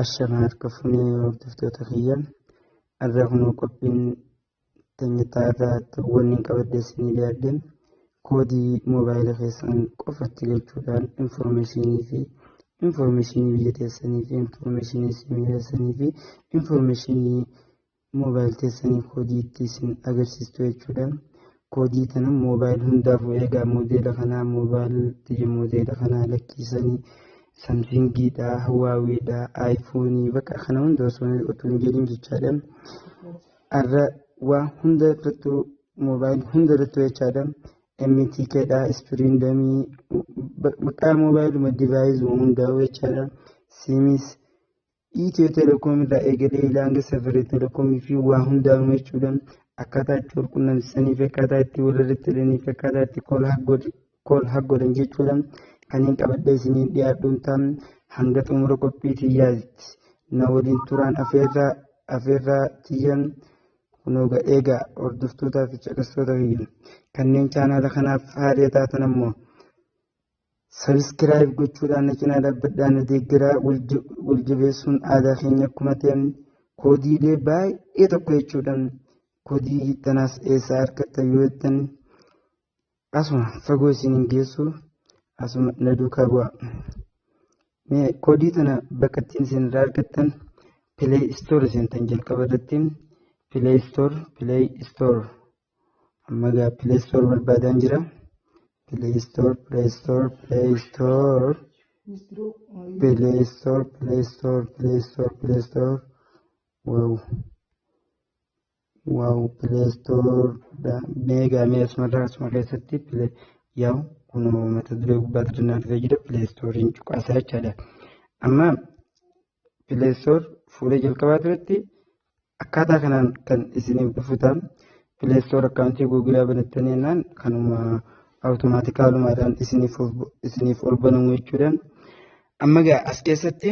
Ashamaa harka fuunee hordoftoota kiyya. Har'a kunoo qophiin teenya irraa wanni qabadhe isinii dhiyaadhe koodii moobaayila keessan qofatti galchuudhaan infoormeeshinii fi infoormeeshinii biyya teessanii fi infoormeeshinii simii keessanii fi infoormeeshinii moobaayil teessanii koodii itti isin agarsiistu jechuudha. Koodii kana moobaayil hundaafuu eegaa moodeela kanaa moobaayil moodeela kanaa lakkiisanii Samsingiidha, Huaweiidha, Aayifoonii bakka kana hunda osoo otoo hin jedhin jechaadha. Har'a waa hunda irrattuu moobaayil hunda irrattuu jechaadha. MTKdha, Ispiriindamii maqaa moobaayiluma divaayizuma hundaa'u jechaadha. Siimis Itiyoo telekoom irraa eegalee ilaa hanga safarii telekoomii fi waa hundaa'u jechuudha. Akkaataa itti wal qunnamsiisanii fi akkaataa itti walirratti hidhanii fi akkaataa itti kool haggodhan jechuudha. Kanneen qabadhee isiniin dhiyaadhuun ta'an hanga xumura qophii tiyyaatti na waliin turaan afeerraa tiyyan kunoo eegaa hordoftootaa fi caqastoota kiyya. Kanneen chaanaala kanaaf haaraa taatan ammoo sabiskiraayib gochuudhaan na cinaa dhaabbadhaa na deeggaraa wal jabeessuun aadaa keenya akkuma ta'e koodiilee baay'ee tokko jechuudhaan koodii tanaas eessaa argattan yoo jettan asuma fagoo isin hin geessu asuma na duukaa bu'a. Koodii tana bakka ittiin isin irraa argattan Play Store seentan jalqaba irratti Play Store Play Store amma egaa Play Store barbaadaan jira. Play Store Play Store Play Store Play Store Play Store Play Store Play Store wow wow Play Store meegaa mee asumarraa asuma keessatti Play yaa'u kunoo mata duree gubbaatti irra dhufee jira Play Store'n cuqaasaa jechaadha. Amma Play Store fuula jalqabaa duratti akkaataa kanaan kan isiniif dhufu ta'a. Play Store akkaawuntii Google banattanii jennaan kanuma awutomaatikaalumaadhaan isiniif ol banamu jechuudha. Amma egaa as keessatti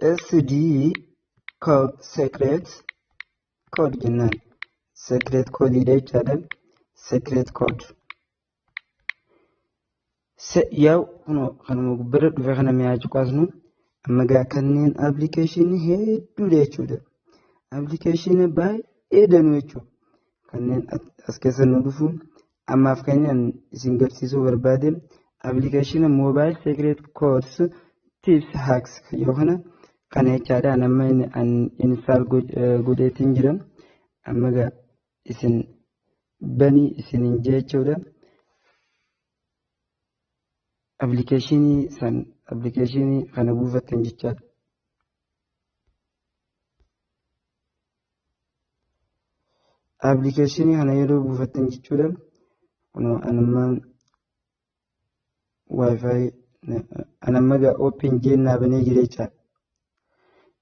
USSD code secret code jennaan. Secret code jechaadha. Secret code. Yaa'u kunoo kanuma gubbarra dhufe kana mi'aa cuqaasnu amma egaa kanneen appilikeeshinii hedduudha jechuudha. Appilikeeshinii baay'ee danuu jechuudha. Kanneen as keessa nu dhufu ammaaf kanneen isin garsiisuu barbaade appilikeeshina moobaayil sekireet codes tips hacks yoo kana kana jechaadha. Amma install godheetiin jira. Amma egaa isin banii isiniin jechuudha. Appilikeeshinii san appilikeeshinii kana buufattan jechaadha. Appilikeeshinii kana yeroo buufattan jechuudha. Kunoo anamma wifi anamma egaa open jennaa banee jira jechaadha.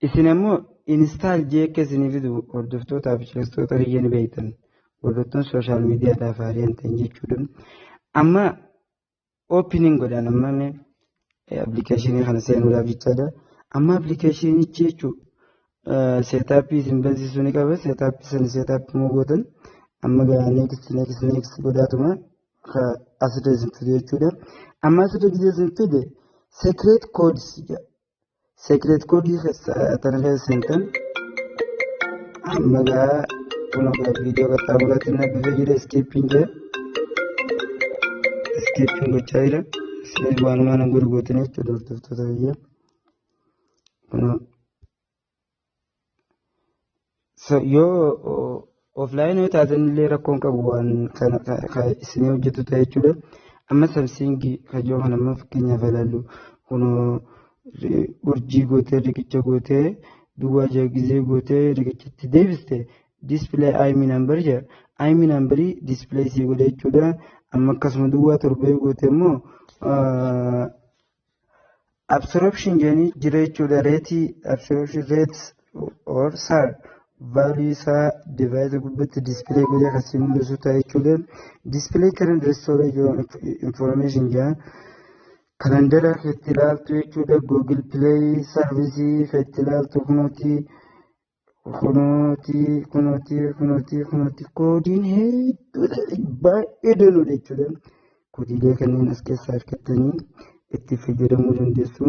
Isin ammoo install jee akka isinii fidu hordoftootaa fi caqastoota kiyya ni beektan. Hordoftoon sooshaal miidiyaadhaaf haaraan ta'an jechuudha. Amma opening godhaan amma appilikeeshinii kana seenuudhaaf jechaadha. Amma appilikeeshinichi jechuun seetaappii isin bansiisuu ni qaba. Seetaappii sana seetaappii immoo gootan amma gaa next next next godhaatuma asirra isin fide jechuudha. Amma asirra gisee isin fide secret codes jedha. Secret code tana keessa seentan amma gaa kun viidiyoo qaxxaamuraatiin na dhufee jira iskiippiin jira. Iskiippiin gochaa jira. Isinis waanuma na gurgurtan jechuudha hordoftoota biyya. Yoo offline yoo taatan illee rakkoon qabu waan kana isinii hojjetu ta'e jechuudha. Amma samsiingii kajoo kana amma fakkeenyaaf ilaallu kunoo urjii gootee riqicha gootee duwwaa gizee gootee riqichatti deebiste display IMEI number jedha. IMEI numberii display sii godha jechuudha. Amma akkasuma duwwaa torbee goote immoo absorption jedhanii jira jechuudha. Reetii absorption rate or SAR value isaa device gubbatti display godhee akkasii mul'isu ta'a jechuudha. Display current storage information jedha. Kalandara itti ilaaltu jechuudha. Google Play service itti ilaaltu kunooti kunooti kunooti kunooti kunooti koodiin hedduudha baay'ee danuudha jechuudha. Koodiilee kanneen as keessaa argattanii itti fayyadamuu dandeessu.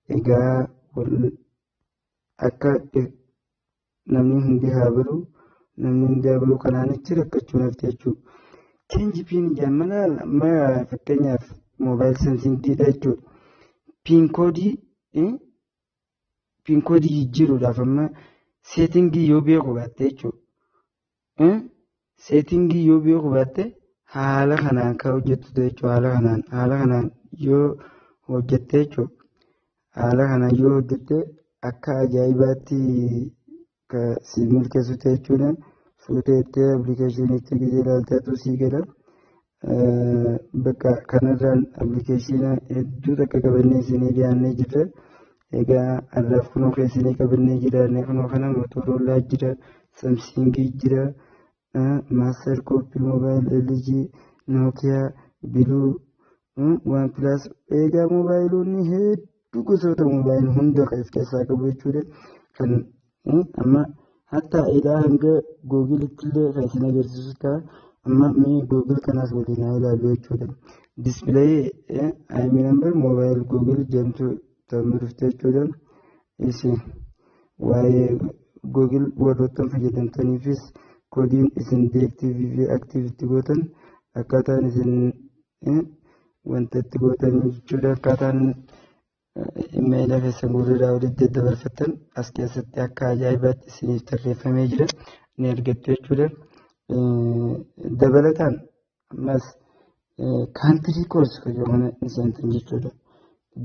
Egaa akka namni hundi haa baru, namni hundi haa baru, kanaan achi rakkachuu nafti jechuudha. Change PIN jaamala amma fakkeenyaaf mobile Samsungiidha jechuudha. PIN code jijjiiruudhaaf amma setting yoo beeku baatte jechuudha. Setting yoo beeku baatte haala kanaan kan hojjettu jechuudha. Haala kanaan yoo hojjette jechuudha. Haala kanaan yoo hojjette akka ajaa'ibaatti si milkeessu jechuudha. Suutee jettee applicationitti gisee ilaalteetu sii gala. Bakka kanarraan application hedduu takka qabannee isinii dhiyaannee jirra. Egaa har'aaf kunoo keessanii qabannee jiraanne. Kunoo kana Motorola jira, Samsung jira, Master Copy Mobile, LG, Nokia, BLU, OnePlus. Egaa moobaayilonni hedduu gosoota moobaayilii hunda kan of keessaa qabu jechuudha. Kan amma hatta ilaa hanga Googleitti illee kan isin agarsiisu ta'a. Amma mee Google kanaas waliin haa ilaallu jechuudha. Display IMEI number mobile Google jedhamtu ta'uu dhufte jechuudha. Isin waa'ee Google warroottan fayyadamtaniifis koodiin isin deactive fi active itti gootan, akkaataan isin wanta itti gootan jechuudha. Akkaataan imeela keessan guutuudhaa walitti daddabarfattan as keessatti akka ajaa'ibaatti isiniif tarreeffamee jira. Ni argattu jechuudha. Dabalataan ammas country codes kan jedhamu ni seentan jechuudha.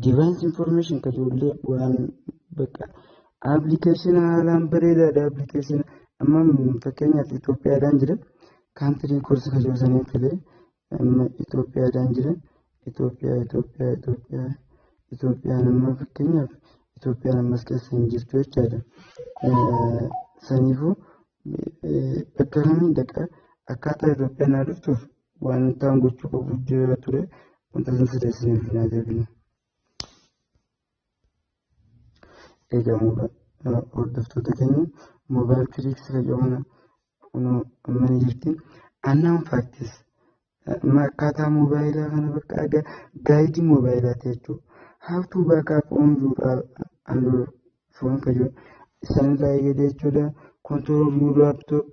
Device information kan ijoollee waan bakka application haalaan bareedaadha. Application amma fakkeenyaaf Itoophiyaadhaan jira. Country codes kan jedhu saniin filee amma Itoophiyaadhaan jira. Itoophiyaa, Itoophiyaa, Itoophiyaa, Itoophiyaan amma fakkeenyaaf Itoophiyaan ammas keessa hin jirtu jechaadha. Saniifuu bakka kamiin dhaqa? Akkaataa Itoophiyaan haa dhuftuuf waan ta'an gochuu qabu jira ture, wanta san sirreessiniif naa deebinu. Egaa hordoftoota keenya, mobile tricks kan jedhamu kunoo amma ni jirti. Unknown facts amma akkaataa moobaayilaa kana bakka guide moobaayilaati jechuudha. How to back up on your Android phone kan jedhu isaanirraa eegalee jechuudha. Control your laptop,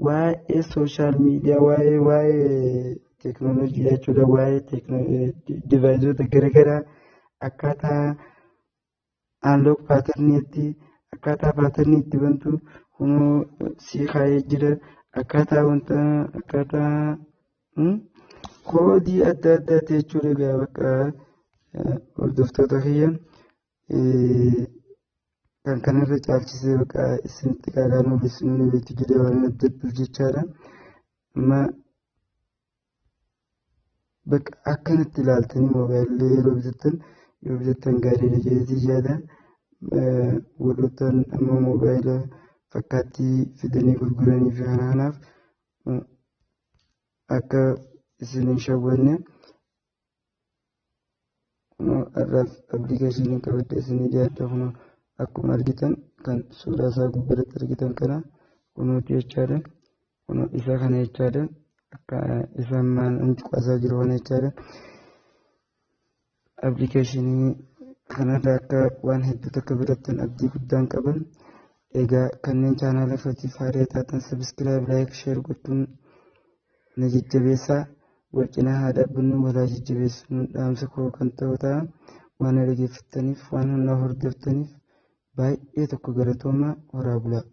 waa'ee social media, waa'ee teekinooloojii jechuudha. Waa'ee deviceoota garaagaraa, akkaataa unlock patterniitti, akkaataa pattern itti bantu kunoo sii kaa'ee jira. Akkaataa wanta akkaataa koodii adda addaati jechuudha. Egaa bakka hordoftoota kiyya, kan kanarra caalchisee bakka isinitti qaalaan oolessinuu ni beektu jedhee waan adda jechaadha. Amma bakka akkanatti ilaaltanii moobaayilii yeroo bitattan, yoo bitattan gaariidha jedheetii yaada. Warroottan amma moobaayila fakkaattii fidanii gurguranii fi kana kanaaf akka isin hin shawwanne har'aaf application qabadde isinii dhiyaadha. Kunoo akkuma argitan, kan suuraa isaa gubbaratti argitan kana kunuuti jechaadha. Kunoo isa kana jechaadha. Akka isa ammaan cuqaasaa jiru kana jechaadha. Application kanarra akka waan hedduu takka birattan abdii guddaan qaban. Egaa kanneen chaanaala kootiif haaraa taatan subscribe, like, share gochuun na jajjabeessaa. Wal cinaa haa dhaabbannu, walaa jajjabeessuun dhaamsa koo kan ta'u ta'a. Waan dhaggeeffattaniif, waan na hordoftaniif baay'ee tokko galatoomaa, horaa bulaa.